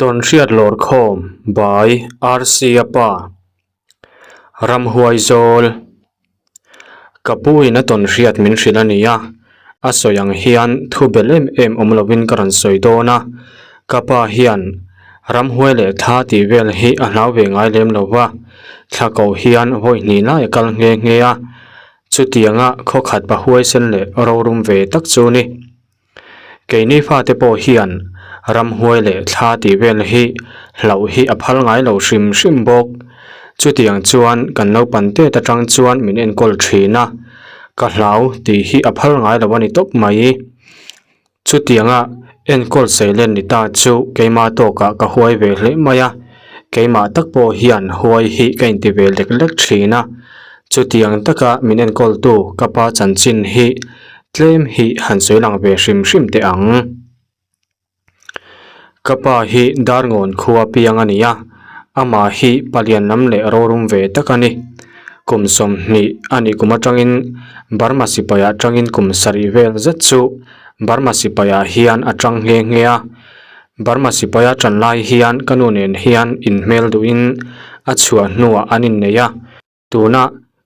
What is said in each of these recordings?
Tawnhriat lawrkhawm by RC a pa Ramhuai zawl Ka pu in a tawnhriat min hrilh a ni a, a sawi ang hian thu bel em em awm lovin ka rawn sawi dawn a, ka pa hian ramhuai leh thla tih vel hi a hlau ve ngai lem lo va, thla koh hian vawi hnih lai a kal nghe nghe a, chutianga khawkhat pa huaisen leh rorum ve tak chu ni. Keini fate pawh hian ramhuai leh thla tih vel hi hlauh hi a phal ngai lo hrim hrim bawk. Chutiang chuan kan naupang tet atang chuan min enkawl thin a, ka hlau tih hi a phal ngai lo a ni tawp mai. Chutianga enkawl seilen ni ta chu keimah tawkah ka huai ve hle mai a, keimah tak pawh hian huai hi ka inti ve lek lek thin a. Chutiang taka min enkawltu ka pa chanchin hi Tlem hi han sawi lang ve hrim hrim teh ang. Ka pa hi Darngawn khua piang a ni a, amah hi palian lam leh rorum ve tak a ni. Kum 20 a nih kum atangin Burma sipai atangin kum sarih vel zet chu Burma sipai ah hian a tang nghe nghe a. Burma sipai a tan lai hian ka nu nen hian inhmel duhin a chhuah hnuah an innei a. Tuna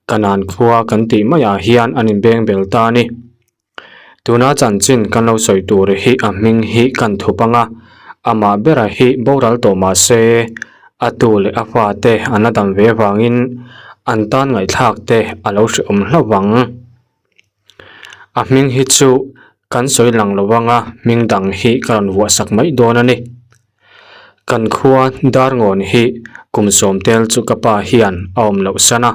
Kanan khua kan tih maiah hian an inbeng bel ta a ni. Tuna chanchin kan lo sawi tur hi a hming hi kan thup ang a, amah bera hi boral tawh mah se a tu leh a fate an la dam ve avangin an tan ngaihthlak te a lo hrehawm hlauh ang. A hming hi chu kan sawi lang lo ang a, hming dang hi ka rawn vuahsak mai dawn a ni. Kan khua Darngawn hi kum sawm tel chu ka pa hian a awm loh san a.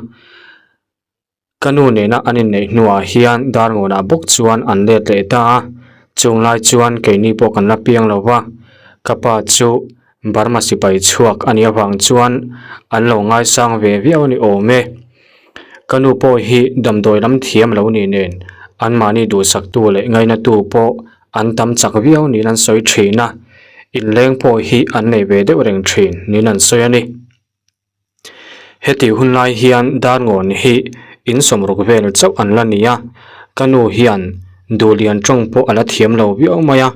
Ka nu nena an inneih hnuah hian Darngawnah bawk chuan an let leh ta a, chung lai chuan keini pawh kan la piang lo va, ka pa chu Burma sipai chhuak a nih avang chuan an lo ngaisang ve viau a ni awm e. Ka nu pawh hi damdawi lam thiam lo ni nen anmahni duhsaktu leh ngainatu pawh an tam chak viau niin an sawi thin a, inleng pawh hi an nei ve deuh reng thin niin an sawi a ni. Heti hun lai hian Darngawn hi in sawmruk vel chauh an la ni a, ka nu hian Duhlian tawng pawh a la thiam lo viau mai a,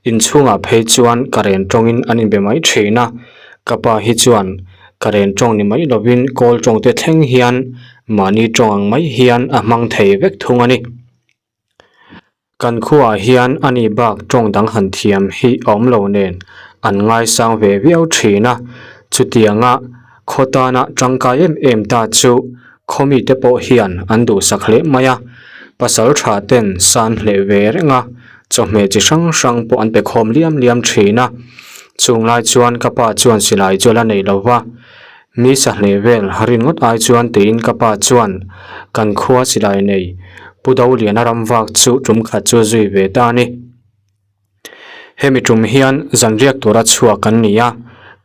inchhungah phei chuan Karen tawngin an inbe mai thin a, ka pa hi chuan Karen tawng ni mai lovin Kawl tawng te thleng hian mahni tawng ang mai hian a hmang thei vek thung a ni. Kan khuaah hian a ni bak tawng dang han thiam hi a awm lo nen an ngaisang ve viau thin a, chutianga khaw tana tangkai em em ta chu khaw mite pawh hian an duhsak hle mai a, pasal tha ten san hleh ve reng a, chawhmeh chi hrang hrang pawh an pe khawm liam liam thin a, chung lai chuan ka pa chuan silai chu a la nei lo va. Mi sahleh vel rin ngawt ai chuan tiin ka pa chuan kan khua silai nei Pu Doliana ram vak chu tum khat chu zui ve ta a ni. Hemi tum hian zanriak tura chhuak an ni a,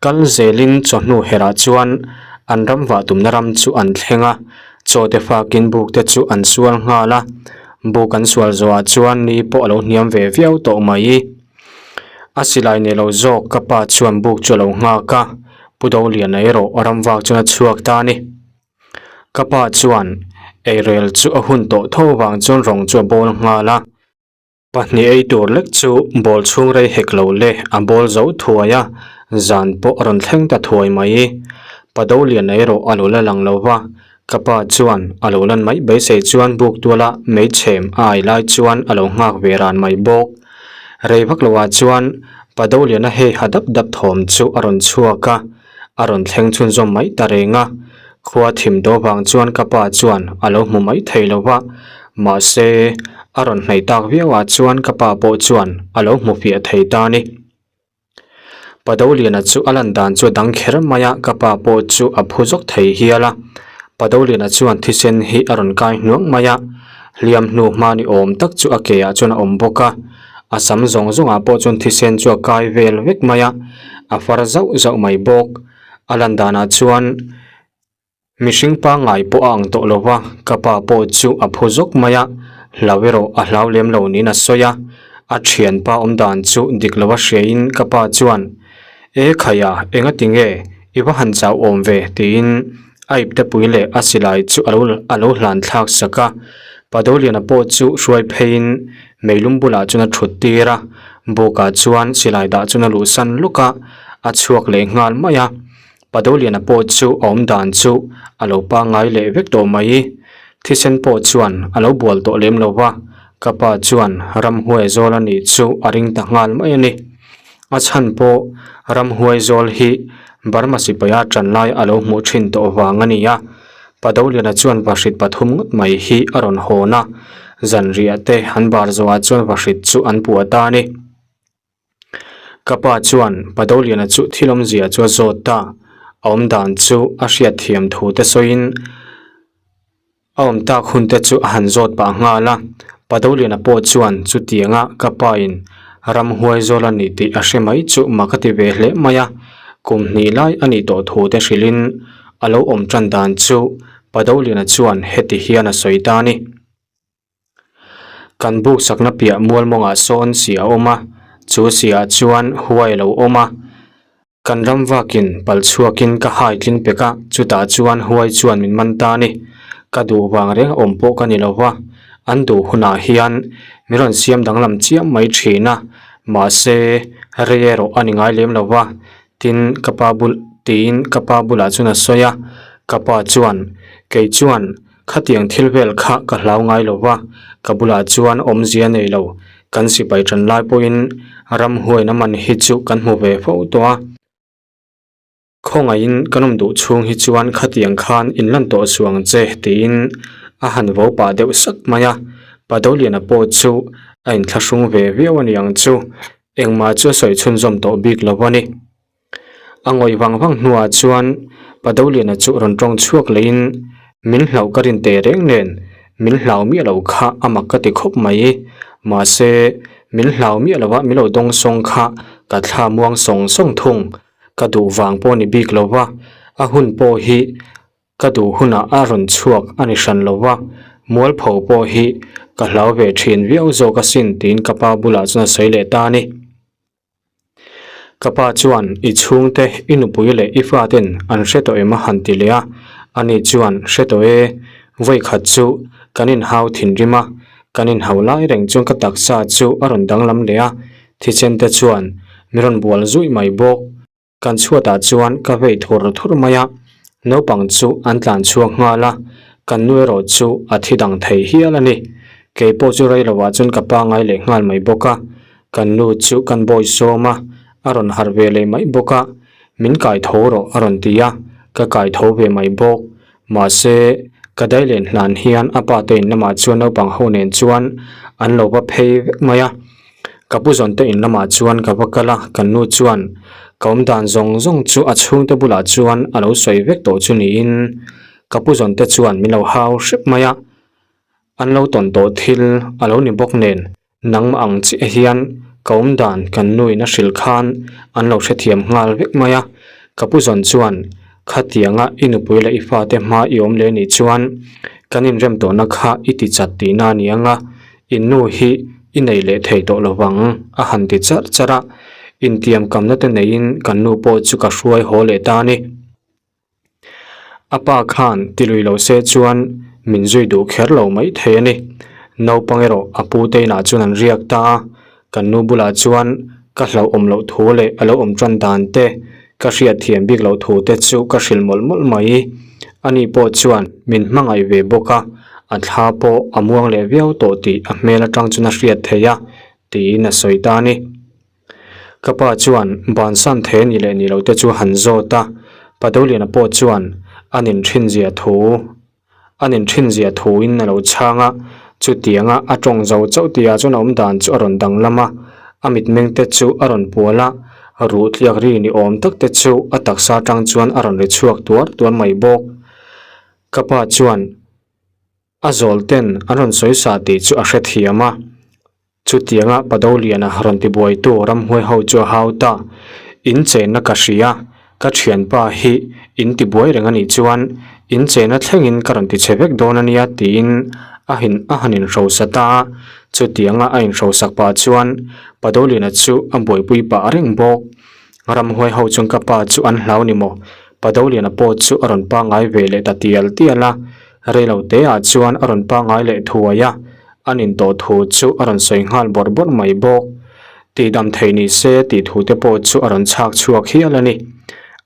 kal zelin chawhnu herah chuan an ram vah tumna ram chu an thleng a, chaw te fakin buk te chu an sual nghal a, buk an sual zawhah chuan ni pawh a lo hniam ve viau tawh mai. A silai nei lo zawk ka pa chuan buk chu a lo nghak a, Pu Doliana erawh a ram vak chuan a chhuak ta a ni. Ka pa chuan eirel chu a hun tawh tho vang chuan rawng chu a bawl nghal a, pahnih ei tur lek chu bawl chhung rei hek lo le a bawl zo thuai a, zan pawh a rawn thleng ta thuai mai. Pa Doliana erawh a lo la lang lo va, Ka pa chuan a lo lan mai beisei chuan buk tuala meichhem a ai lai chuan a lo nghak ve ran mai bawk. Rei vak loah chuan Pa Doliana hei ha dap dap thawm chu a rawn chhuak a, a rawn thleng chhunzawm mai ta reng a. Khua thim tawh vang chuan ka pa chuan a lo hmu mai thei lo va, mahse a rawn hnaih tak viauah chuan ka pa pawh chuan a lo hmu fiah thei ta a ni. Padoliana chu a lan dan chu a dang kher mai a, ka pa pawh chu a phu zawk thei hial a. Padoliana chuan thisen hi a rawn kai hnuang mai a, hliam hnu hma ni awm tak chu a ke ah chuan a awm bawk a. A sam zawng zawng ah pawh chuan thisen chu a kai vel vek mai a, a far zauh zauh mai bawk. A lan dan ah chuan. Mihring pangngai pawh a ang tawh lo va, ka pa pawh chu a phu zawk mai a, hlau erawh a hlau lem lo niin a sawi a. A thianpa awm dan chu dik lo a hriain ka pa chuan, E khaia, engati nge i va han chau awm ve? tiin a iptepui leh a silai chu a lo a lo hlan thlak sak a. Padoliana pawh chu hruai pheiin meilum bulah chuan a thut tir a, bukah chuan silai dah chuan a luhsan lawk a. a chhuak leh nghal mai a. Padoliana pawh chu a awm dan chu a lo pangngai leh vek tawh mai. Thisen pawh chuan a lo bual tawh lem lo va, ka pa chuan ramhuai zawl a nih chu a ring ta nghal mai a ni. A chhan pawh ramhuai zawl hi Burma sipaia ṭan lai a lo hmuh ṭhin tawh vang a ni a. Padoliana chuan vahrit pathum ngawt mai hi a rawn hawn a, zanriah te an bar zawhah chuan vahrit chu an puah ta a ni. Ka pa chuan Padoliana chu thil awmzia chu a zawt ta, a awm dan chu a hriat thiam thu te sawiin a awm tak hun te chu a han zawt pah nghal a. Padoliana pawh chuan chutianga ka pa in ramhuai zawl a ni tih a hre mai chu mak a ti ve hle mai a, kum hnih lai a nih tawh thu te hrilhin a lo awm tan dan chu Padoliana chuan heti hian a sawi ta a ni. Kan buk sakna piah mual mawngah sawn si a awm a, chu siah chuan huai a lo awm a. Kan ram vakin pal chhuakin ka hai tling pek a, chutah chuan huai chuan min man ta a ni. Ka duh vang reng a awm pawh ka ni lo va, an duh hunah hian min rawn siam danglam chiam mai thin a, mahse rei erawh a ni ngai lem lo va, tin ka pa bul tiin ka pa bulah chuan a sawi a, ka pa chuan kei chuan Khatiang thil vel kha ka hlau ngai lo va, ka bulah chuan awmzia nei lo. Kan sipai ṭan lai pawhin ramhuaina man hi chu kan hmu ve fo tawh a. Khawngaihin kan awm duh chhung hi chuan khatiang khan inlan tawh suh ang che tiin a han vo pah deuh sak mai a. Padoliana pawh chu a inthlahrung ve viau a ni ang chu, engmah chu a sawi chhunzawm tawh bik lo a ni. A ngawih vang vang hnuah chuan Padoliana chu rawn tawng chhuak leiin min hlauh ka rin teh reng nen min hlau miah lo kha a mak ka ti khawp mai. Mahse, min hlau miah lova min lo dawng sawng kha ka thla muang sawng sawng thung. Ka duh vang pawh ni bik lova, a hun pawh hi ka duh hunah a rawn chhuak a ni hran lova, mualpho pawh hi ka hlau ve thin viau zawk asin tiin ka pa bulah chuan a sawi leh ta a ni. Ka pa chuan i chhungte i nupui leh i faten an hre tawh em a han ti leh a, ani chuan hre tawh e, vawi khat chu kan inhau thinrim a, kan inhau lai reng chuan ka taksa chu a rawn danglam leh a, thisen te chuan min rawn bual zuih mai bawk. Kan chhuatah chuan ka vei thur thur mai a, naupang chu an tlan chhuak nghal a, kan nu erawh chu a thi dang thei hial a ni. Kei pawh chu rei lovah chuan ka pangai leh nghal mai bawk a, kan nu chu kan bawi sawm a, a rawn harh ve leh mai bawk a, min kai tho rawh a rawn ti a, ka kai tho ve mai bawk. Mahse, ka dailen hlan hian a pa te in lamah chuan naupang ho nen chuan an lo va phei vek mai a. Ka pu zawn te in lamah chuan ka va kal a, kan nu chuan ka awm dan zawng zawng chu a chhungte bulah chuan a lo sawi vek tawh chu niin ka pu zawn te chuan min lo hau hrep mai a. An lo tawn tawh thil a lo ni bawk nen Nangmah ang chiah hian ka awm dan kan nuin a hrilh khan an lo hrethiam nghal vek mai a, ka pu zawn chuan khatianga i nupui leh i fate hma i awm leh nih chuan kan inrem tawhna kha i ti chat tihna a ni ang a, in nu hi i nei leh thei tawh lo vang a han ti charh charh a, intiamkamna te neiin kan nu pawh chu ka hruai haw leh ta a ni. A pa khan ti lui lo se chuan min zui duh kher lo mai thei a ni. Naupang erawh a pu te inah chuan an riak ta a, kan nu bulah chuan ka hlauhawm loh thu leh a lo awm tan dan te, ka hriatthiam bik loh thu te chu ka hrilh mawlh mawlh mai. Ani pawh chuan min hmangaih ve bawk a, a thla pawh a muang leh viau tawh tih a hmel atang chuan a hriat theih a, tiin a sawi ta a ni. Ka pa chuan bansan thei a ni leh ni lo te chu han zawt a, Padoliana pawh chuan a nin thin zia thu a nin thin zia thuin a lo chhang a, chutianga a tawng zo chauh tihah chuan a awm dan chu a rawn danglam a, a mitmeng te chu a rawn pual a, ruh tliak ri ni awm tak te chu a taksa atang chuan a rawn ri chhuak tuar tuar mai bawk. Ka pa chuan A zawl ten an rawn sawi sa tih chu a hrethiam a, chutianga Padoliana rawn tibuaitu ramhuai ho chu a hau ta. In chenna ka hria, ka thianpa hi in tibuai reng a nih chuan in chenna thlengin ka rawn tichhe vek dawn a nia tiin a hin a han inhrosa ta a, chutianga a inhrosak pah chuan Padoliana chu a buaipui pah reng bawk. Ramhuai ho chuan ka pa chu an hlau ni maw? Padoliana pawh chu a rawn pangngai ve leh ta tial tial a, Reilo te ah chuan a rawn pangngai leh thuai a, an intawh thu chu a rawn sawi nghal bawrh bawrh mai bawk. Tihdam theih ni se tih thu te pawh chu a rawn chhak chhuak hial a ni.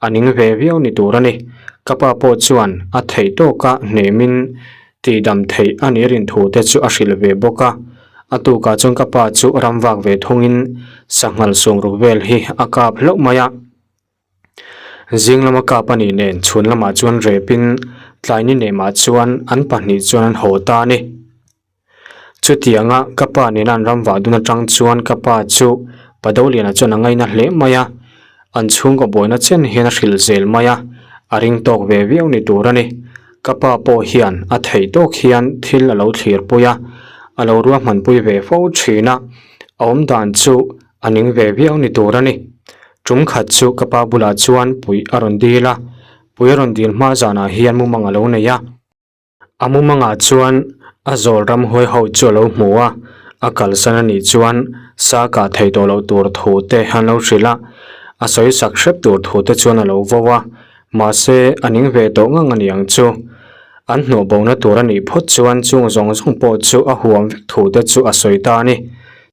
A ning ve viau ni tur a ni. Ka pa pawh chuan a theih tawka hnemin tihdam theih a nih rin thu te chu a hrilh ve bawk a. A tukah chuan ka pa chu ram vak ve thungin sanghal sung ruk vel hi a kap hlauh mai a. Zing lama kap a nih nen chhun lamah chuan repin tlai ni nemah chuan an pahnih chuan an haw ta a ni. Chutianga ka pa nena an ram vah dun atang chuan ka pa chu Padoliana chuan a ngaina hle mai a, an chhungkaw buaina chen hian a hrilh zel mai a, a ring tawk ve viau ni tur a ni. Ka pa pawh hian a theih tawk hian thil a lo thlir pui a, a lo ruahmanpui ve fo thin a, a awmdan chu a ning ve viau ni tur a ni. Tum khat chu ka pa bulah chuan puih a rawn dil a, puih a rawn dil hma zanah hian mumang a lo nei a. A mumangah chuan a zawl ramhuai ho chu a lo hmu a, a kalsan a nih chuan sa kah thei tawh loh tur thu te an lo hrilh a, a sawi sak hrep tur thu te chuan a lo vo a, mahse a ning ve tawh ngang a ni ang chu. An hnawh bona tur a nih phawt chuan chung zawng zawng pawh chu a huam vek thu te chu a sawi ta a ni.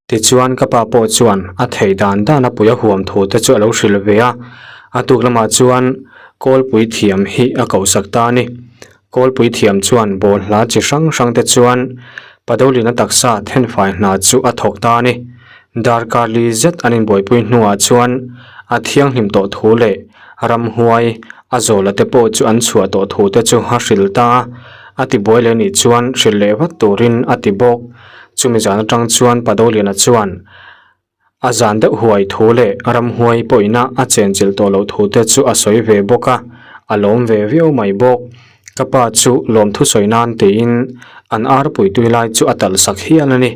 Tichuan ka pa pawh chuan a theih dan dan a pui a huam thu te chu a lo hrilh ve a, a tuk lamah chuan kawlpui thiam hi a kohsak ta a ni. Kawlpui thiam chuan ball hla chi hrang hrang te chuan Padolina taksa thenfai hna chu a thawk ta a ni. Darkar li zet an inbuaipui hnuah chuan a thianghlim tawh thu leh ramhuai a zawla te pawh chu an chhuah tawh thu te chu a hrilh ta a, a tibuai leh nih chuan hrilh leh vat turin a ti bawk. Chumi zan atang chuan Padoliana chuan A zan deuh huai thu leh ramhuai pawhina a chenchilh tawh loh thu te chu a sawi ve bawk a, a lawm ve viau mai bawk. Ka pa chu lawmthu sawi nan tiin an arpui tui lai chu a talh sak hial a ni.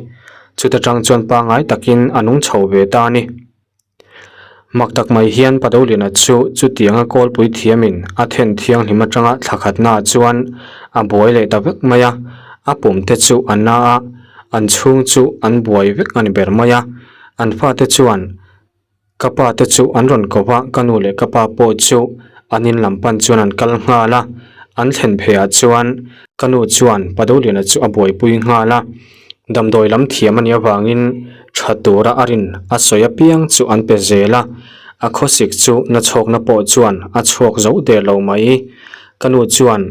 Chuta tang chuan pangngai takin a nung chho ve ta a ni. Mak tak mai hian Padoliana chu chutianga kawlpui thiamin a then thianghlim atanga thla khatnaah chuan a buai leh ta vek mai a, a pum te chu a na a, An chhung chu an buai vek a ni ber mai a, an fate chuan ka pa te chu an rawn ko va, ka nu leh ka pa pawh chu an in lam pan chuan an kal nghal a, an thlen pheiah chuan ka nu chuan Padoliana chu a buaipui nghal a, damdawi lam thiam a nih avangin tha tura a rin a sawi apiang chu an pe zel a, a khawsik chu nachhawkna pawh chuan a chhuak zo der lo mai, ka nu chuan.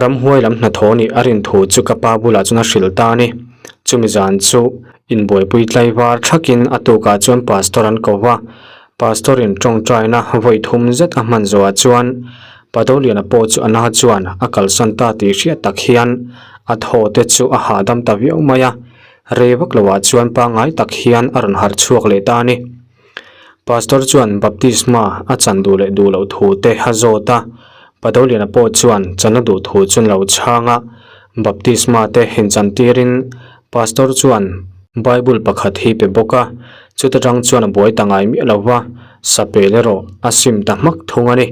Ramhuai lam hnathawh nih a rin thu chu ka pa bulah chuan a hrilh ta a ni. Chumi zan chu inbuaipui tlaivar thakin a tukah chuan pastor an ko va. Pastor in tawngtaina vawi thum zet a hman zawhah chuan Padoliana pawh chu a na chuan a kalsan ta tih hriat tak hian a thaw te chu a hahdam ta viau mai a. Rei vak loah chuan pangngai tak hian a rawn harh chhuak leh ta a ni. Pastor chuan baptisma a chan duh leh duh loh thu te a zawt a, Padoliana pawh chuan chan a duh thu chu lo chhang a, baptisma te hinchan tirin Pastor chuan Bible pakhat hi pe bawk a, chuta tang chuan a buai ta ngai miah lo va, sapel erawh a sim ta hmak thung a ni.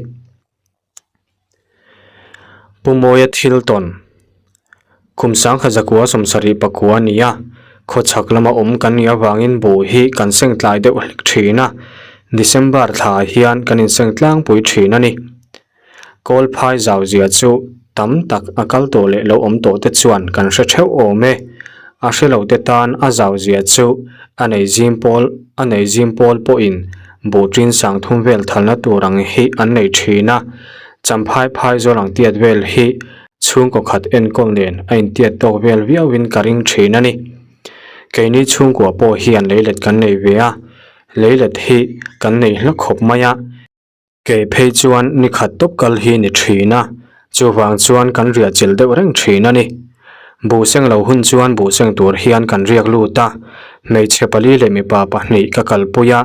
Pu Mawia thil tawn Kum sangkha zakua sawmsarih pakua a ni a, khawchhak lama awm kan nih avangin buh hi kan seng tlai deuh hlek thin a, December thlaah hian kan inseng tlangpui thin a ni. Kawlphai zau zia chu tam tak a kal tawh leh lo awm tawh te chuan kan hre theuh awm e. A hre lo te tan a zau zia chu a nei zim pawl a nei zim pawl pawhin buh tin sang thum vel thalna tur ang hi an nei thin a, champhai phai zawl ang tiat vel hi chhungkaw khat enkawl nen a intiat tawk vel viauin ka ring thin a ni. Keini chhungkua pawh hian leilet kan nei ve a, leilet hi kan nei hla khawp mai a. Kei phei chuan ni khat tawp kal hi ni thin a, chuvang chuan kan riah chilh deuh reng thin a ni. Buhseng lo hun chuan buhseng tur hian kan riak lut a, hmeichhe pali leh mipa pahnih ka kalpui a,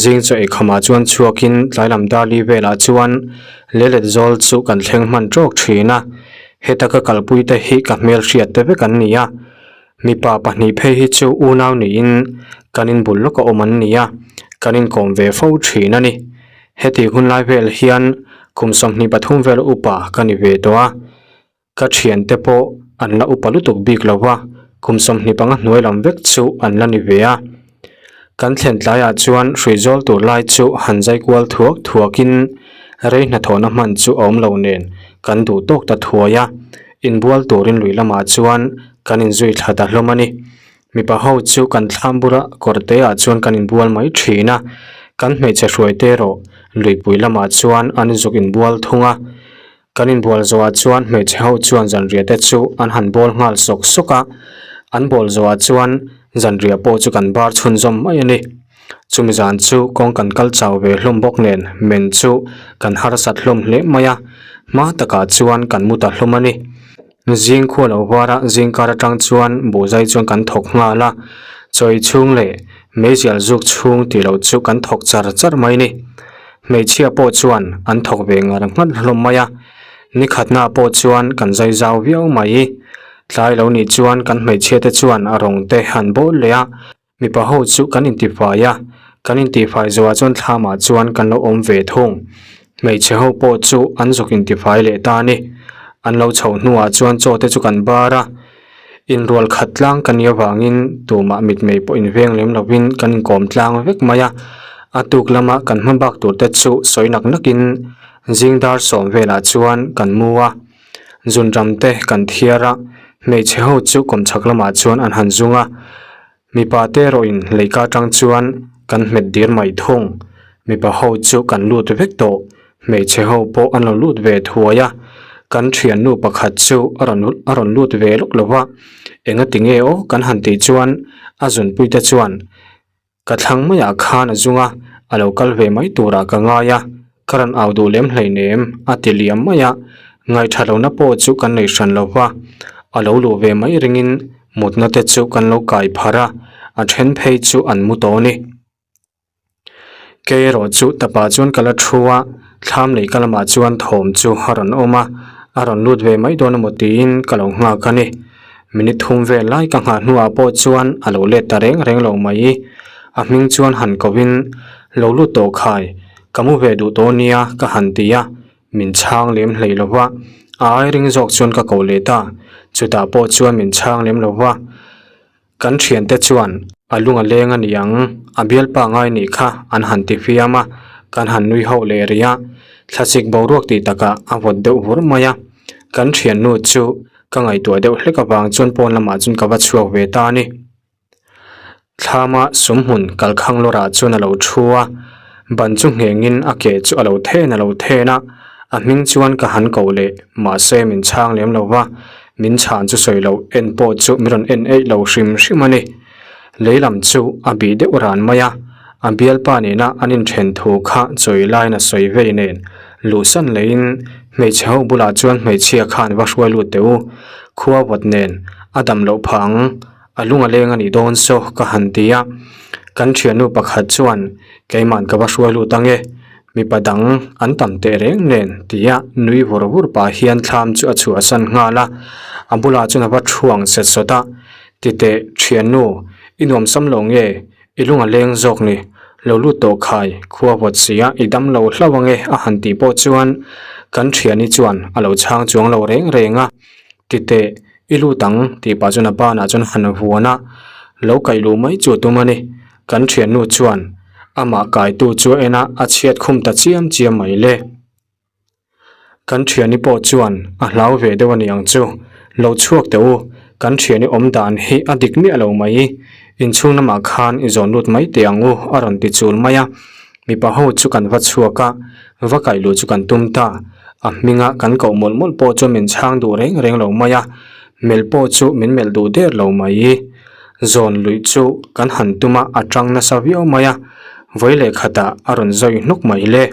zing chaw eikhamah chuan chhuakin tlailam darli velah chuan leilet zawl chu kan thleng hman tawk thin a, heta ka kalpui te hi ka hmelhriat te vek an ni a. Mipa pahnih phei hi chu unau niin kan inbul lawk a awm an ni a, kan inkawm ve fo thin a ni. Heti hun lai vel hian kum 23 vel upa ka ni ve tawh a, ka thiante pawh an la upa lutuk bik lo va, kum 25 hnuai lam vek chu an la ni ve a. Kan thlen tlaiah chuan hruizawl tur lai chu han zai kual thuak thuakin rei hnathawhna hman chu a awm lo nen kan duh tawk ta thuai a, inbual turin lui lamah chuan kan inzui thla ta hlawm a ni. Mipa ho chu kan thlam bula kawr te ah chuan kan inbual mai thin a, kan hmeichhe hruai te erawh luipui lamah chuan an zuk inbual thung a. Kan inbual zawhah chuan hmeichhe ho chuan zanriah te chu an han bawl nghal sawk sawk a, an bawl zawhah chuan zanriah pawh chu kan bar chhunzawm mai a ni. Chumi zan chu kawng kan kal chau ve hlawm bawk nen men chu kan harsat hlawm hle mai a, hma takah chuan kan mu ta hlawm a ni. Zing khua lo var a, zing kar atang chuan buhzai chuan kan thawk nghal a, chawi chhung leh meizial zuk chhung tih loh chu kan thawk char char mai ni. Hmeichhia pawh chuan an thawk ve ngar nghat hlawm mai a, nikhatna pawh chuan kan zai zau viau mai. Tlai lo nih chuan kan hmeichhia te chuan a rawng te han bawl leh a, mipa ho chu kan intifai a, kan intifai zawhah chuan thlamah chuan kan lo awm ve thung. Hmeichhe ho pawh chu an zuk intifai leh ta a ni. An lo chhoh hnuah chuan chaw te chu kan bar a, inrual khat tlang ka nih avangin tumah mitmei pawh inveng lem lovin kan inkawm tlang vek mai a. A tuk lama kan hma bak tur te chu sawi nak nakin zing dar sawm velah chuan kan mu a, zunram te kan thiar a, hmeichhe ho chu kawmchhak lamah chuan an han zung a. Mipa te erawhin leika atang chuan kan hmet dir mai thung. Mipa ho chu kan lut vek tawh. Hmeichhe ho pawh an lo lut ve thuai a. Kan thiannu pakhat chu a rawn a rawn lut ve lawk lo va. Enga ti nge aw kan han tih chuan a zunpui te chuan ka thlang maiah khan a zung a, a lo kal ve mai turah ka ngai a. Ka rawn au duh lem hleinem a ti liam mai a, ngaihṭha lohna pawh chu kan nei hran lo va, a lo luh ve mai ringin mutna te chu kan lo kai pharh a, a ṭhen phei chu an mu tawh a ni. Kei erawh chu tapah chuan ka la thu a, thlam lei ka lamah chuan thawm chu a rawn awm a, a rawn lut ve mai dawn emaw tiin ka lo nghak a ni. Minute thum vel lai ka nghah hnuah pawh chuan a lo let ta reng reng lo mai. A hming chuan han kovin, Lo lut tawh khai, Ka mu ve duh tawh nia ka han ti a, min chhang lem hlei lo va, a ai ring zawk chuan ka ko leh ta, chutah pawh chuan min chhang lem lo va, kan thiante chuan a lung a leng a ni ang, a bialpa ngai nih kha an han ti fiam a, kan han nui ho leh rih a, thlasik boruak tih takah a vawt deuh vur mai a, kan thiannu chu ka ngaihtuah deuh hlek avang chuan pawn lamah chuan ka va chhuak ve ta a ni. Thlama sumhmun kalkhang lawrah chuan a lo thu a, ban chu nghengin a ke chu a lo then a lo then a, a hming chuan ka han ko leh, mahse min chhang lem lo va, min chhan chu sawi loh en pawh chu min rawn en eih lo hrim hrim a ni. Lei lam chu a bih deuh ran mai a, a bialpa nena an inthen thu kha chawi laiin a sawi vei nen, luhsan leiin hmeichhe ho bulah chuan hmeichhia khan va hruai lut teh u, khua vawt nen a dam loh phah ang. A lung a leng a nih dawn saw ka han ti a, kan thiannu pakhat chuan keiman ka va hruai lut ang e, mipa dang an tam teh reng nen tia nui vur vur pah hian thlam chu a chhuahsan nghal a, a bulah chuan a va thuang set sawt a, titeh thiannu i nuamsam lo nge i lung a leng zawk ni, lo lut tawh khai khua vawt si a i dam lo hlauh ang e a han tih pawh chuan kan thiani chuan a lo chhang chuang lo reng reng a, titeh I lut ang tih pah chuan a banah chuan han vuan a, lo kaih luh mai chu a tum a ni. Kan thiannu chuan amah kaitu chu a en a, a chhiat khum ta chiam chiam mai le. Kan thiani pawh chuan a hlau ve deuh a ni ang chu, Lo chhuak teh u, kan thiani awm dan hi a dik miah lo mai, inchhung lamah khan i zawn lut mai teh ang u a rawn ti chul mai a. Mipa ho chu kan va chhuak a, va kaih luh chu kan tum ta. A hminga kan koh mawlh mawlh pawh chu min chhang duh reng reng lo mai a, melh pawh chu min melh duh der lo mai. Zawn luih chu kan han tum a, a tang nasa viau mai a, vawi leh khatah a rawn zawi hnuk mai le.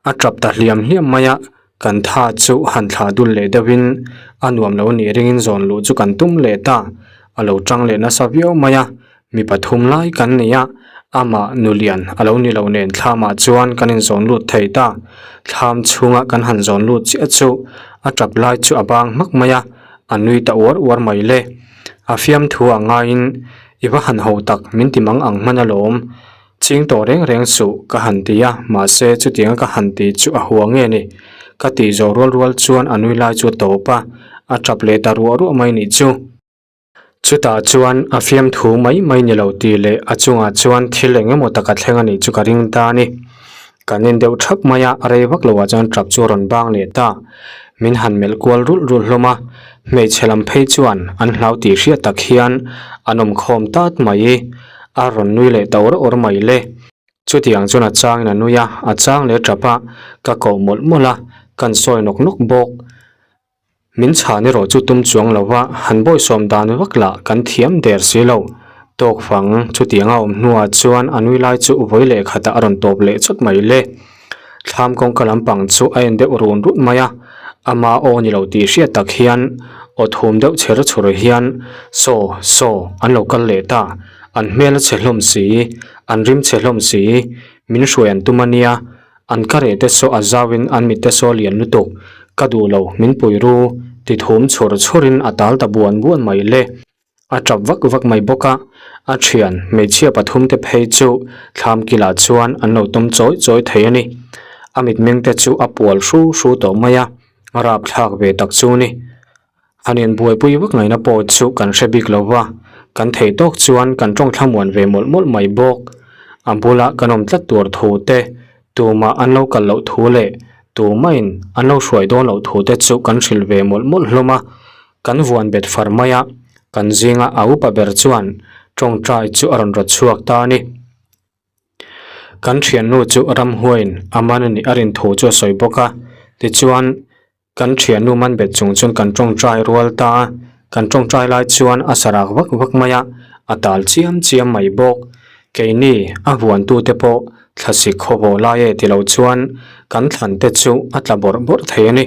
A tap ta hliam hliam mai a, kan tha chu han thlah dul leh deuhin a nuam lo nih ringin zawn luh chu kan tum leh ta, a lo tang leh nasa viau mai a, mi pathum lai kan nei a, amah nulian a lo ni lo nen thlamah chuan kan inzawn lut thei ta, thlam chhunga kan han zawn lut chiah chu a tap lai chu a bang hmak mai a, a nui ta uar uar mai le. A fiamthu a ngaiin i va han ho tak min ti mang ang hman alawm. Ching tawh reng reng suh ka han ti a, mahse chutianga ka han ti chu a hua nge ni? Ka tih zawh rual rual chuan a nui lai chu a tawp a, a tap leh ta ruah ruah mai nih chu. Chutah chuan a fiamthu mai mai ni lo tih leh a chungah chuan thil eng emaw taka thleng a nih chu ka ring ta a ni. Kan en deuh thap mai a, rei vak loah chuan tap chu a rawn bang leh ta. Min han melh kual rulh rulh hlawm a. Hmeichhe lam phei chuan an hlau tih hriat tak hian an awm khawm tat mai. A rawn nui leh ta awr awr mai le. Chutiang chuan a changin a nui a, a chang leh tap a, ka koh mawlh mawlh a, kan sawi nawk nawk bawk. Min chhan erawh chu tum chuang lo va, han bawisawm dan vak lah kan thiam der si lo. Tawk fang, chutiang a awm hnuah chuan a nui lai chu vawi leh khatah a rawn tawp leh chawt mai le. Thlam kawngka lampang chu a en deuh run run mai a, ama aw ni lo tih hriat tak hian aw thum deuh chher chhur hian Saw, saw, an lo kal leh ta, an hmel a chhe hlawm si, an rim chhe hlawm si, min hruai an tum a nia, An ka reh te saw a zau in an mit te saw lian lutuk, ka duh lo, min pui ru, ti thum chhur chhur in a tal ta buan buan mai le. A tap vak vak mai bawk a, a thian hmeichhia pathum te phei chu thlam kilah chuan an lo tawm chawi chawi thei a ni. A mitmeng te chu a pual hru hru tawh mai a, rapthlak ve tak chu ni. Han inbuaipui vak ngaihna pawh chu kan hre bik lo va, kan theih tawk chuan kan tawng thlamuan ve mawlh mawlh mai bawk. A bula kan awm tlat tur thu te, tumah an lo kal loh thu leh tumahin an lo hruai dawn loh thu te chu kan hrilh ve mawlh mawlh hlawm a. Kan vuan bet far mai a, kan zinga a upa ber chuan tawngtai chu a rawn rawt chhuak ta a ni. Kan thiannu chu ramhuaiin a man a nih a rin thu chu a sawi bawk a, tichuan, Kan thiannu man bet chung chuan kan tawngtai rual ta a, kan tawngtai lai chuan a sarak vak vak mai a, a tal chiam chiam mai bawk. Keini a vuantute pawh thlasik khawvawh lai e ti lo chuan kan thlan te chu a tla bawrh bawrh thei a ni.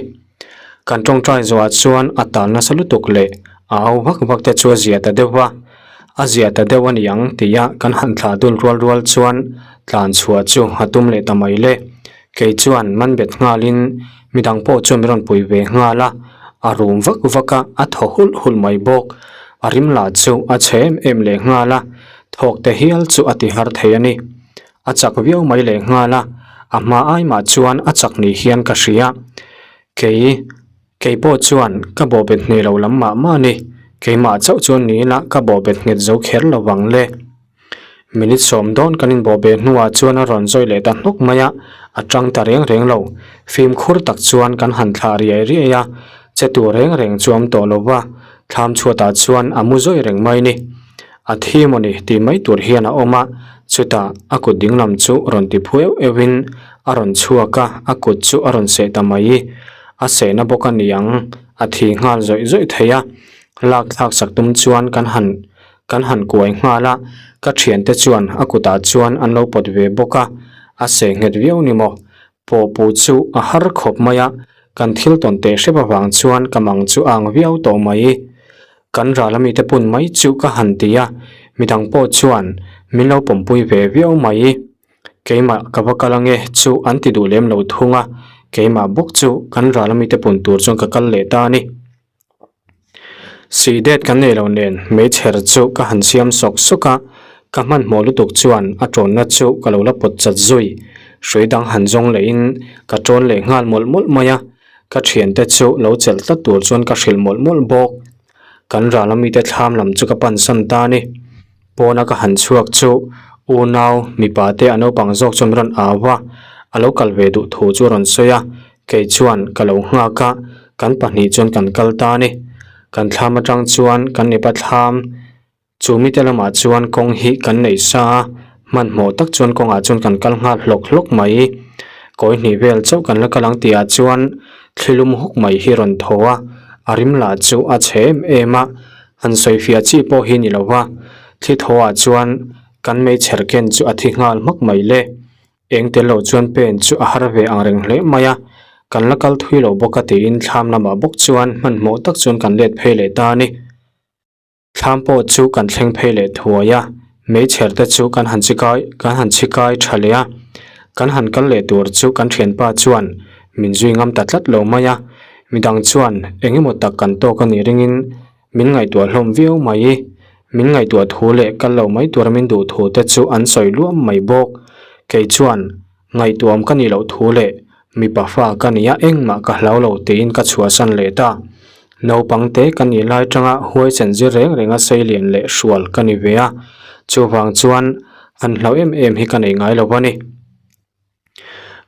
Kan tawngtai zawhah chuan a tal nasa lutuk leh a au vak vak te chu a zia ta deuh va, a zia ta deuh a ni ang tia kan han thlah dul rual rual chuan tlan chhuah chu a tum leh ta mai le. Kei chuan man bet nghalin midang pawh chuan min rawn pui ve nghal a, a rum vak vak a, a thaw hulh hulh mai bawk. A rim lah chu a chhe em em leh nghal a, thawk te hial chu a ti har thei a ni. A chak viau mai leh nghal a, a hma ai mah chuan a chak ni hian ka hria. Kei, kei pawh chuan ka bawhbet hneh lo lam mah mah a ni. Keimah chauh chuan ni ila ka bawhbet nghet zo kher lo vang le. Minute sawm dawn kan inbawh beh hnuah chuan a rawn zawi leh ta hnawk mai a, a tang ta reng reng lo. Fimkhur tak chuan kan han thlah riai riai a, che tur reng reng chu a awm tawh lo va, thlam chhuatah chuan a mu zawi reng mai ni. A thi maw ni tih mai tur hian a awm a, chutah a kut dinglam chu rawn ti phu euh euh in a rawn chhuak a, a kut chu a rawn seh ta mai. A sehna bawk a ni ang, a thi nghal zawih zawih thei a, lak thlak sak tum chuan kan han Kan han kuai nghal a, ka thiante chuan a kutah chuan an lo pawt ve bawk a, a seh nghet viau ni maw? Pawhpu chu a har khawp mai a, kan thil tawn teh hrep avang chuan ka mang chu a ang viau tawh mai. Kan ral ami te pun mai chu ka han ti a, midang pawh chuan min lo pawmpui ve viau mai. Keimah ka va kal ange chu an ti duh lem lo thung a, keimah bawk chu kan ral ami te pun tur chuan ka kal leh ta a ni. Sihdet kan nei lo nen hmeichher chu ka han siam sawk sawk a, ka hmanhmawh lutuk chuan a tawnna chu ka lo la pawt chat zui. Hrui dang han zawng lehin ka tawn leh nghal mawlh mawlh mai a, ka thiante chu lo chelh tlat tur chuan ka hrilh mawlh mawlh bawk. Kan ral amite thlam lam chu ka pansan ta a ni. Pawna ka han chhuak chu unau mipa te a naupang zawk chuan min rawn au a, a lo kal ve duh thu chu a rawn sawi a, kei chuan ka lo nghak a, kan pahnih chuan kan kal ta a ni. Kan thlam atang chuan kan mipa thlam chu mite lamah chuan kawng hi kan nei sa a, hmanhmawh tak chuan kawngah chuan kan kal nghal hlawk hlawk mai. Kawi hnih vel chauh kan la kal ang tihah chuan thli lum huk mai hi rawn thaw a, a rim lah chu a chhe em em a. An sawifiah chi pawh hi ni lo va, thli thaw ah chuan kan meichher ken chu a thi nghal hmak mai le. Eng tel lo chuan pen chu a har ve ang reng hle mai a, kan la kal thui lo bawk a tiin thlam lamah bawk chuan hmanhmawh tak chuan kan let phei leh ta a ni. Thlam pawh chu kan thleng phei leh thuai a, meichher te chu kan han chikai kan han chikai tha leh a, kan han kal leh tur chu kan thianpa chuan min zui ngam ta tlat lo mai a, Midang chuan eng emaw tak kan tawk a nih ringin min ngaihtuah hlawm viau mai. Min ngaihtuah thu leh kal lo mai tura min duh thu te chu an sawi luam mai bawk. Kei chuan ngaihtuahawm ka nih loh thu leh mipa fa ka nia engmah ka hlau lo tiin ka chhuahsan leh ta. Naupang te ka nih lai tanga huaisen zir reng renga seilian leh hrual ka ni ve a, chuvang chuan han hlau em em hi ka nei ngai lo a ni.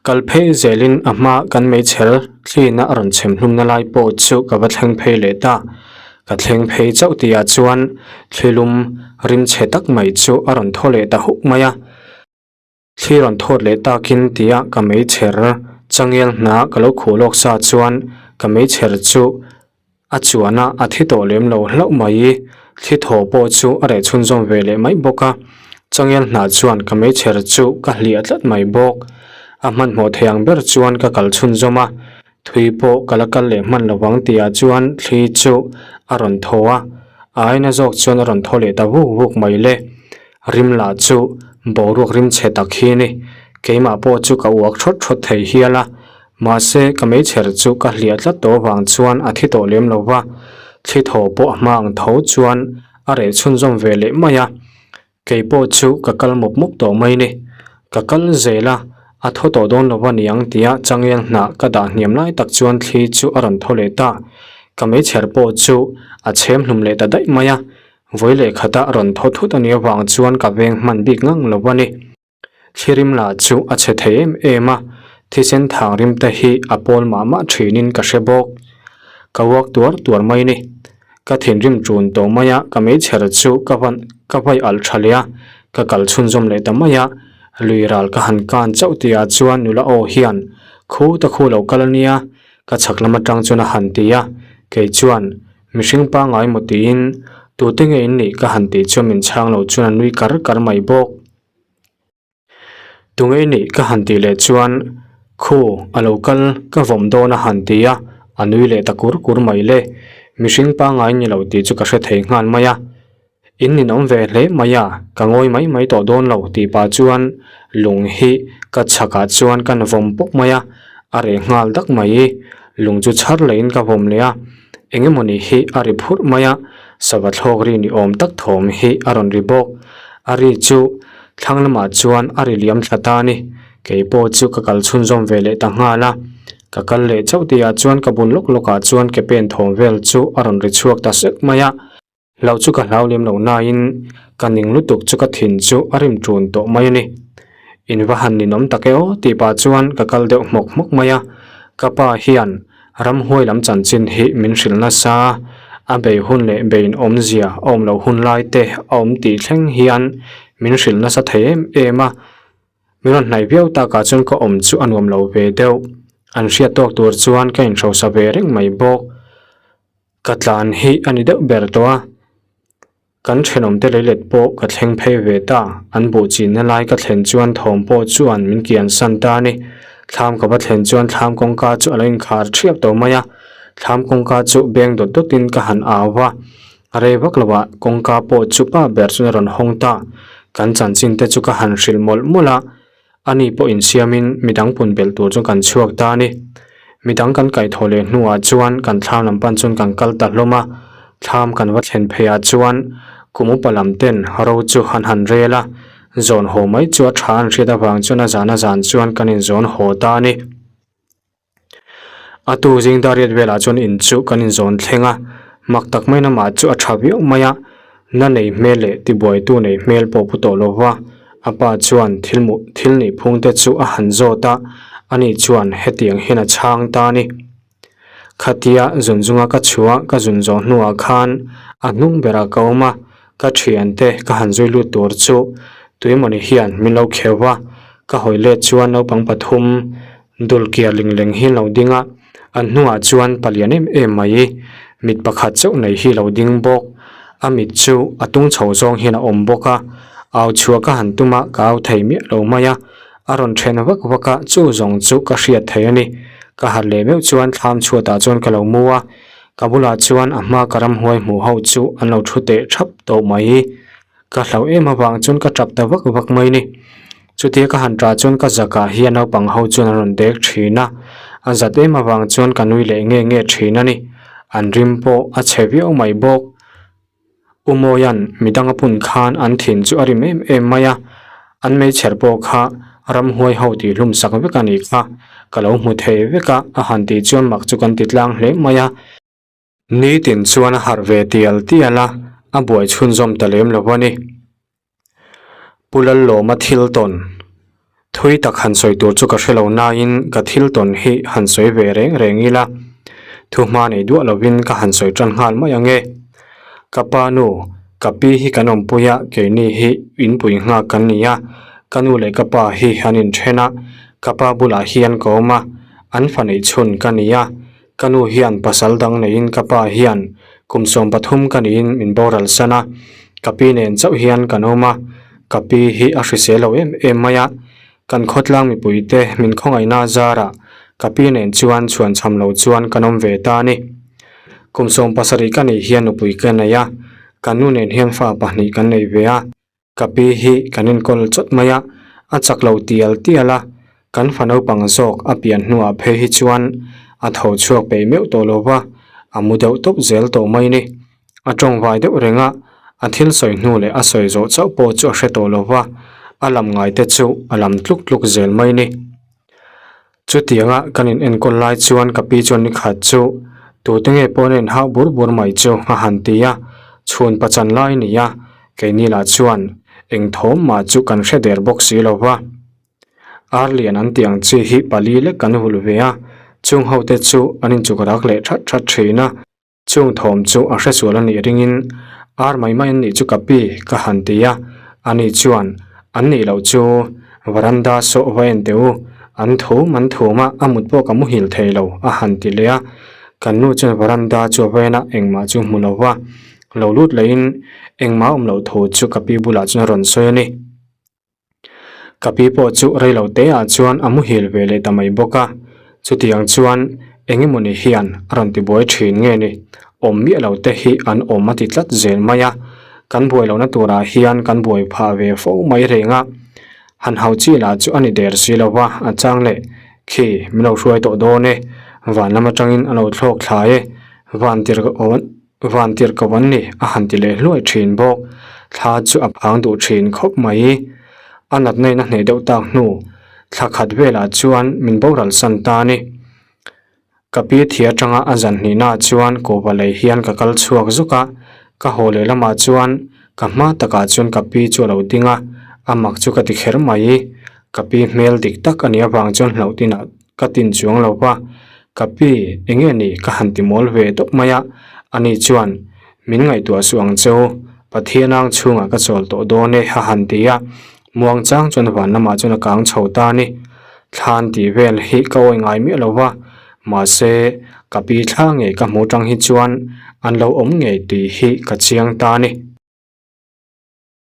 Kal phei zelin a hma kan meichher thlina a rawn chhem hlumna lai pawh chu ka va thleng phei leh ta. Ka thleng phei chauh tihah chuan thlilum rim chhe tak mai chu a rawn thaw leh ta huk mai a. Thli rawn thawt leh takin tia ka meichher changel hna ka lo khuh lawk sa chuan ka meichher chu a chuan a, a thi tawh lem lo hlauh mai. Thli thaw pawh chu a reh chhunzawm ve leh mai bawk a, changel hna chuan ka meichher chu ka hliah tlat mai bawk. A hmanhmawh thei ang ber chuan ka kal chhunzawm a, thui pawh ka la kal leh hman lovang tihah chuan thli chu a rawn thaw a, a aina zawk chuan a rawn thaw leh ta vuk vuk mai le. Rim lah chu boruak rim chhe tak hi a ni. Keimah pawh chu ka uak thawt thawt thei hial a, Mahse, ka meichher chu ka hliah tlat tawh avang chuan a thi tawh lem lo va, thli thaw pawh a hma ang tho chuan a reh chhunzawm ve leh mai a. Kei pawh chu ka kal mawp mawp tawh mai ni. Ka kal zel a, a thaw tawh dawn lo va niang tia changel hnah ka dah hniam lai tak chuan thli chu a rawn thaw leh ta. Ka meichher pawh chu a chhem hlum leh ta daih mai a, vawi leh khata rawn thaw thut a nih avang chuan ka veng hman bik ngang lo va ni. Thlirim lah chu a chhe thei em em a, thisen thang rim te hi a pawl mah mah thinin ka hre bawk. Ka uak tuar tuar mai ni. Ka thinrim ṭun tawh mai a, ka meichher chu ka van ka vai alh ṭha leh a, ka kal chhunzawm leh ta mai a. Lui ral ka han kan chauh tihah chuan nula aw hian, Khu ta khu lo kal a nia, ka chhak lam aṭang chuan a han ti a, kei chuan, Mihring pangngai maw tiin, tute nge in nih ka han tih chuan min chhang lo chuan a nui kar kar mai bawk. Tunge nih ka han tih leh chuan Khu a lo kal ka vawm dawn a han ti a, a nui leh ta kur kur mai le. Mihring pangngai ni lo tih chu ka hre thei nghal mai a. In ninawm ve hle mai a, ka ngawi mai mai tawh dawn lo tih pah chuan lung hi ka chhakah chuan kan vawm pawp mai a, a reh nghal dak mai. Lung chu chhar lehin ka vawm leh a, eng emawni hi a ri phurh mai a, sava thlawk ri ni awm tak thawm hi a rawn ri bawk. A ri chu thlang lamah chuan a ri liam thla ta a ni. Kei pawh chu ka kal chhunzawm ve leh ta nghal a. Ka kal leh chauh tihah chuan ka bul lawk lawkah chuan ke pen thawm vel chu a rawn ri chhuak ta sek mai a. Hlau chu ka hlau lem lo nain ka ning lutuk chu ka thin chu a rim ṭun tawh mai a ni. In va han ninawm tak e aw tih pah chuan ka kal deuh hmawk hmawk mai a. Ka pa hian ramhuai lam chanchin hi min hrilh nasa a, a bei hun leh bein awmzia a awm loh hun lai te a awm tih thleng hian min hrilh nasa thei em em a. Min rawn hnaih viau takah chuan ka awm chu a nuam lo ve deuh. An hriat tawk tur chuan ka inhrosa ve reng mai bawk. Ka tlan hi a ni deuh ber tawh a, kan thenawmte leilet pawh ka thleng phei ve ta, an buh chinna lai ka thlen chuan thawm pawh chuan min kian san ta a ni. Thlam ka va thlen chuan thlam kawngka chu a lo inkhar thiap tawh mai a, thlam kawngka chu beng dawt dawtin ka han au va, a rei vak lo ah kawngka pawh chu pa ber chuan a rawn hawng ta, kan chanchin te chu ka han hrilh mawlh mawlh a. Ani pawh insiamin midang pun belh tur chu kan chhuak ta a ni. Midang kan kaihthawh leh hnuah chuan kan thlam lam pan chuan kan kal ta hlawm a. Thlam kan va thlen pheiah chuan kum upa lam ten ro chu han han rel a, zawn haw mai chu a tha an hriat avang chuan a zan a zan chuan kan inzawn haw ta a ni. A tu zing dariat velah chuan in chu kan inzawn thleng a, mak tak mai namah chu a tha viau mai a, na nei hmel leh tibuaitu nei hmel pawh pu tawh lo va, a pa chuan thil hmuh thil nih phung te chu a han zawt a, ani chuan hetiang hian a chhang ta a ni. Khatia zun zunga ka chhuah ka zun zawh hnuah khan a hnung berah ka awm a, ka thiante ka han zui lut tur chu tuimawni hian min lo kheuh va, ka hawi let chuan naupang pathum Dul kiar ling leng hi lo ding a, an hnungah chuan palian em em mai mit pakhat chauh nei hi lo ding bawk. A mit chu a tung chho zawng hian a awm bawk a, au chhuah ka han tum a, ka au thei miah lo mai a, a rawn then vak vak a, chu zawng chu ka hriat thei a ni. Ka harh leh meuh chuan thlam chhuatah chuan ka lo mu a, ka bulah chuan a hma ka ramhuai hmuh ho chu an lo thu teh thap tawh mai. Ka hlauh em avang chuan ka tap ta vak vak mai ni. Chutia ka han tah chuan ka zakah hian naupang ho chuan an rawn dek thin a, a zat em avang chuan ka nui leh nge nge thin a ni. An rim pawh a chhe viau mai bawk. U Mawia'n midang a pun khan an thin chu a rim em em mai a, an meichher pawh kha ramhuai ho tih hlum sak vek a nih kha. Ka lo hmu thei vek a, a han tih chuan mak chu kan ti tlang hle mai a. Nitin chuan a harh ve tial tial a, a buai chhunzawm ta lem lo a ni. Pu Lallawma thil tawn. Thui tak han sawi tur chu ka hre lo nain ka thil tawn hi han sawi ve reng reng ila, thu hma nei duah lovin ka han sawi tan nghal mai ang e. Ka pa nu, ka pi hi kan awmpui a, keini hi inpui nghak kan ni a, ka nu leh ka pa hi an inthen a, ka pa bulah hian ka awm a, an fa neih chhun ka ni a, ka nu hian pasal dang neiin ka pa hian kum 13 ka niin min boral san a, ka pi nen chauh hian kan awm a, ka pi hi a hrisel lo em em mai a, kan khawtlang mipuite min khawngaihna zarah ka pi nen chuan chhuanchham lo chuan kan awm ve ta a ni. Kum 70 ka nih hian nupui ka nei a, ka nu nen hian fa pahnih kan nei ve a, ka pi hi kan enkawl chawt mai a, a chak lo tial tial a, kan fa naupang zawk a pian hnuah phei hi chuan a tho chhuak peih meuh tawh lo va, a mu deuh tawp zel tawh mai ni. A tawngvai deuh reng a, a thil sawi hnu leh a sawi zawh chauh pawh chu a hre tawh lo va, a lam ngai te chu a lam tluk tluk zel mai ni. Chutianga kan in enkawl lai chuan ka pi chuan ni khat chu tute nge pawh an inhauh bur bur mai chu a han ti a, chhun pachan lai a ni a, keini lah chuan eng thawm mah chu kan hre der bawk si lo va. Ar lian an tih ang chi hi pali lek kan hulh ve a, chung ho te chu an inchuk rak leh that that thin a. Chung thawm chu a hresual a nih ringin ar mai mai an nih chu ka pi ka han ti a, ani chuan an nih loh chu varanda sawh va en teh u, an thum an thum a, a mut pawh ka muhil thei lo a han ti leh a, kan nu chuan varanda chu a va en a, engmah chu hmu lo va, lo lut lehin engmah a awm loh thu chu ka pi bulah chuan a rawn sawi a ni. Ka pi pawh chu rei lo te ah chuan a muhil ve leh ta mai bawk a, chutiang chuan eng emawni hian a rawn ti buai thin nge ni, awm miah lo te hi an awm a ti tlat zel mai a, kan buai lohna turah hian kan buai phah ve fo mai reng a, han hau chi lah chu a ni der si lo va, a chang leh khi min lo hruai tawh dawn e, van lam atangin a lo thlawk thlai e, van tir Van tirh ko an ni, a han ti leh hluai thin bawk. Thla chu a phang duh thin khawp mai. A natna in a hneh deuh tak hnu, thla khat velah chuan min boral san ta a ni. Ka pi thi atanga a zan hnihnaah chuan kuhva lei hian ka kal chhuak zuk a, ka haw leh lamah chuan ka hma takah chuan ka pi chu a lo ding a, a mak chu ka ti kher mai. Ka pi hmel dik tak a nih avang chuan hlauh tinah Ka tin chuang lo va, ka pi, enge ni ka han ti mawl ve tawp mai a, ani chuan, Min ngaihtuah suh ang che u, Pathian ang chhungah ka chawl tawh dawn e a han ti a, muang chang chuan van lamah chuan a kang chho ta a ni. Thlan tih vel hi ka awi ngai miah lo va, mahse, ka pi thla ngei ka hmu tang hi chuan an lo awm ngei tih hi ka chiang ta a ni.